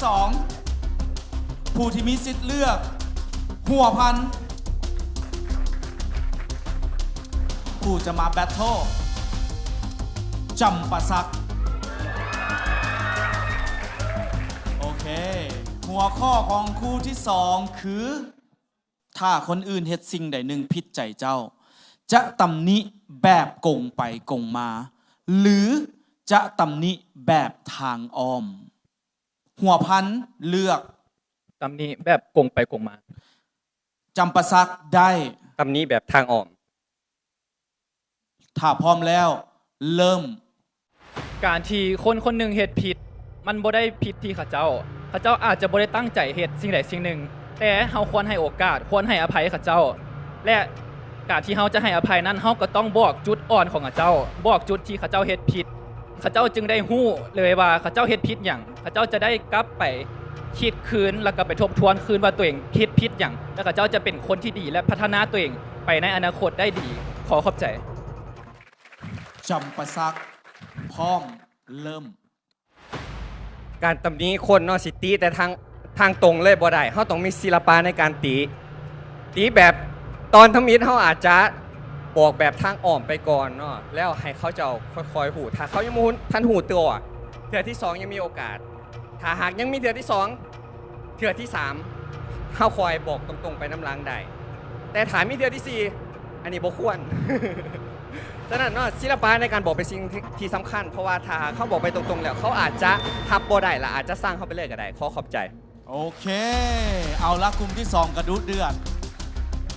ສອງ ຜູ້ທີ່ມີສິດເລືອກ ຫົວພັນ ຜູ້ຈະມາແບັດເທິລ ຈຳປາສັກ. ໂອເຄ ຫົວຂໍ້ຂອງຄູ່ທີສອງຄື ຖ້າຄົນອື່ນເຮັດສິ່ງໃດໜຶ່ງຜິດໃຈເຈົ້າ ຈະຕຳໜິແບບກົງໄປກົງມາ ຫຼື ຈະຕຳໜິແບບທາງອ້ອມ? ຫົວພັນເລືອກ ຕຳໜິແບບກົງໄປກົງມາ. ຈຳປາສັກໄດ້ ຕຳໜິແບບທາງອ້ອມ. ຖ້າພ້ອມແລ້ວ ເລີ່ມ. ການທີ່ຄົນຄົນໜຶ່ງເຮັດຜິດ ມັນບໍ່ໄດ້ຜິດທີ່ເຂົາເຈົ້າ. ເຂົາເຈົ້າອາດຈະບໍ່ໄດ້ຕັ້ງໃຈເຮັດສິ່ງໃດສິ່ງໜຶ່ງ, ແຕ່ເຮົາຄວນໃຫ້ໂອກາດ, ຄວນໃຫ້ອະໄພເຂົາເຈົ້າ. ແລະ ການທີ່ເຮົາຈະໃຫ້ອະໄພນັ້ນ, ເຮົາກໍຕ້ອງບອກຈຸດອ່ອນຂອງເຂົາເຈົ້າ, ບອກຈຸດທີ່ເຂົາເຈົ້າເຮັດຜິດ. ເຂົາເຈົ້າຈຶ່ງໄດ້ຮູ້ເລີຍວ່າເຂົາເຈົ້າເຮັດຜິດຫຍັງ, ເຂົາເຈົ້າຈະໄດ້ກັບໄປຄິດຄືນ ແລ້ວກໍໄປທົບທວນຄືນວ່າຕົວເອງເຮັດຜິດຫຍັງ, ແລ້ວເຂົາເຈົ້າຈະເປັນຄົນທີ່ດີ ແລະ ພັດທະນາຕົວເອງໄປໃນອະນາຄົດໄດ້ດີ. ຂໍຂອບໃຈ. ຈຳປາສັກ ພ້ອມ ເລີ່ມ. ການຕຳໜິຄົນເນາະ ຊິຕິແຕ່ທາງ ທາງຕົງເລີຍບໍ່ໄດ້, ເຮົາຕ້ອງມີສິລະປະໃນການຕິ. ຕິແບບຕອນທຳອິດ ເຮົາອາດຈະບອກແບບທາງອ້ອມໄປກ່ອນເນາະ, ແລ້ວໃຫ້ເຂົາເຈົ້າຄ່ອຍໆຮູ້. ຖ້າເຂົາຍັງບໍ່ທັນຮູ້ຕົວ, ເທື່ອທີສອງຍັງມີໂອກາດ. ຖ້າຫາກຍັງມີເທື່ອທີສອງ, ເທື່ອທີສາມ ເຮົາຄ່ອຍບອກຕົງໆໄປນຳຫຼັງໄດ້. ແຕ່ຖ້າມີເທື່ອທີສີ່ ອັນນີ້ບໍ່ຄວນ. ສະນັ້ນເນາະ, ສິລະປະໃນການບອກເປັນສິ່ງທີ່ ທີ່ສຳຄັນ, ເພາະວ່າຖ້າຫາກເຮົາບອກໄປຕົງໆແລ້ວ, ເຂົາອາດຈະຮັບບໍ່ໄດ້ ແລະ ອາດຈະຊັງເຮົາໄປເລີຍກໍໄດ້. ຂໍຂອບໃຈ. ໂອເຄ ເອົາລະ, ກຸ່ມທີສອງກະດຸເດືອດ.